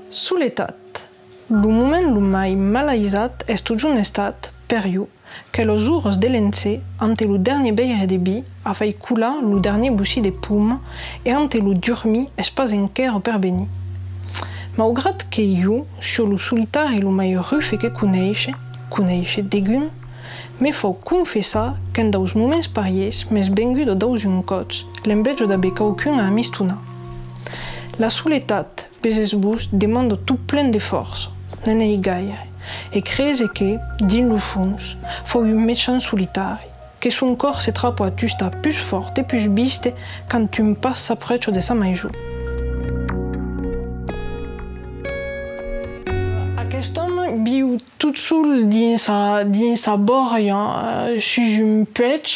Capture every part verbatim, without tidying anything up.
Soletat. Lo moment lo mai malaisat es totjorn estat, per jo, quelas oras de l'enser, ante lo darnier veire de vin a fai colar lo darnier bocin de poma e ante lo durmir es pas enquera per venir. Maugrat que jo sio lo solitari lo mai rufe que coneishe, coneishe degun, me fau confessar qu'en daus moments pariers m'es venguda daus un còps l'enveja d'aver quauqu'un a amistonar. La soletat, veses vos, demanda tot plen de fòrça, ne'n ei gaire, e crese que, dins lo fons, fau un mechant solitari, que son còr se trapa a tustar pus fòrt e pus viste quand un pas s'apròcha de sa maison. Aquest òme viu tot sol dins sa, dins sa bòria, eh, sus un puèg,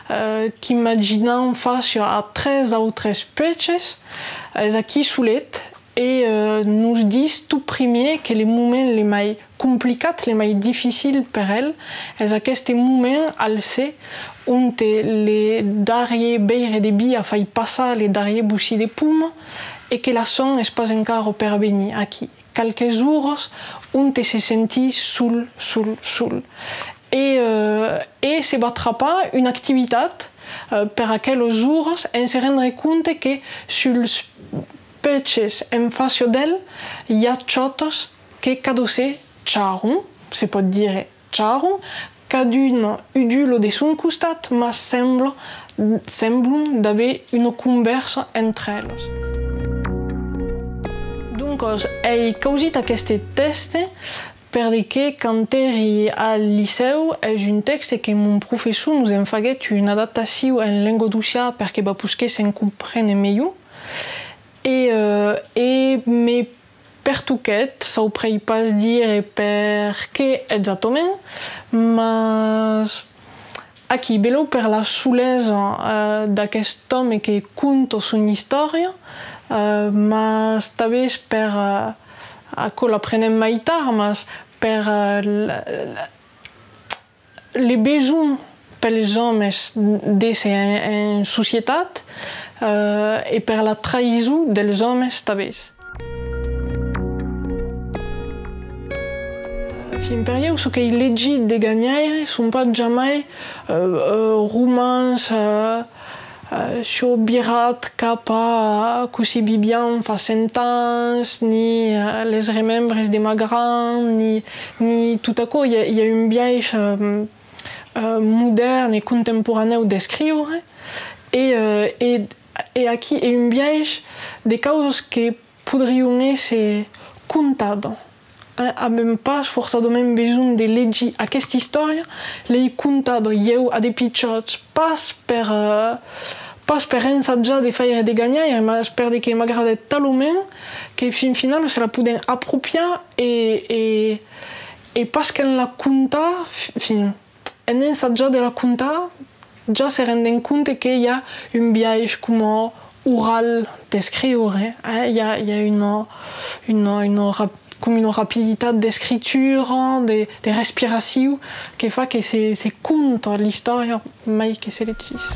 eh, qu'imaginam fàcia a tres autres puèges. Es aquí solet e, eh, nos ditz tot primièr que le moment le mai complicat, le mai dificil per el, es aqueste moment al ser onte le darrier veire de vin a fai passar le darrier bocin de poma e que la son es pas encara per venir aquí. Qualques oras onte se sentís sol, sol, sol. E, eh, e se va trapar una activitat, eh, per aquelas oras, en se rendre compte que suls puèges en fàcia d'el i a chòtas que cada ser charron, se pòt dire charron, caduna udula de son costat, mas sembla, semblon d'aver una convèrsa entre elas. Doncas, ai causit aqueste tèxte per de que, quand èri al licèu, es un tèxte que mon professor nos en faguèt una adaptacion en lengadocian per que va posquèssem comprene melhor. E, eh, e me pertoquèt, sauprèi pas dire per qué exactament, mas aquí, belèu per la solesa, eh, d'aquest òme que conta son istòria, eh, mas tanben per, eh, aquò l'aprenem mai tard, mas per, eh, l-, l-, le besonh pels òmes d'èsser en, en societat, eh, e per la traïson dels òmes tanben. Fin, per ieu, çò qu'èi legit de Ganhaire son pas jamai, eh, eh, romans, eh, eh, siá virat cap a cossí viviam fa cent ans, ni, eh, les remembres de ma grand, ni, ni tot aquò. I a, i a un biais, eh, eh, modèrn e contemporanèu d'escriure, e, eh, e, e aquí, e un biais de causas que podrián èsser contadas. Eh, avèm pas forçadament besonh de legir aquesta istòria, l'èi contada ieu a de pichòts, pas per, eh, pas per ensajar de faire de Ganhaire, mas per de que m'agradèt talament que fin finala se la podèm apropiar e, e, e pas qu'en la contar, fi-, fin, en ensajar de la contar, ja se rendèm compte que i a un biais coma oral d'escriure, eh? I a, i a una, una, una rap-, coma una rapiditat d'escritura, de, de respiracion, que fa que se, se conta l'istòria mai que se legís.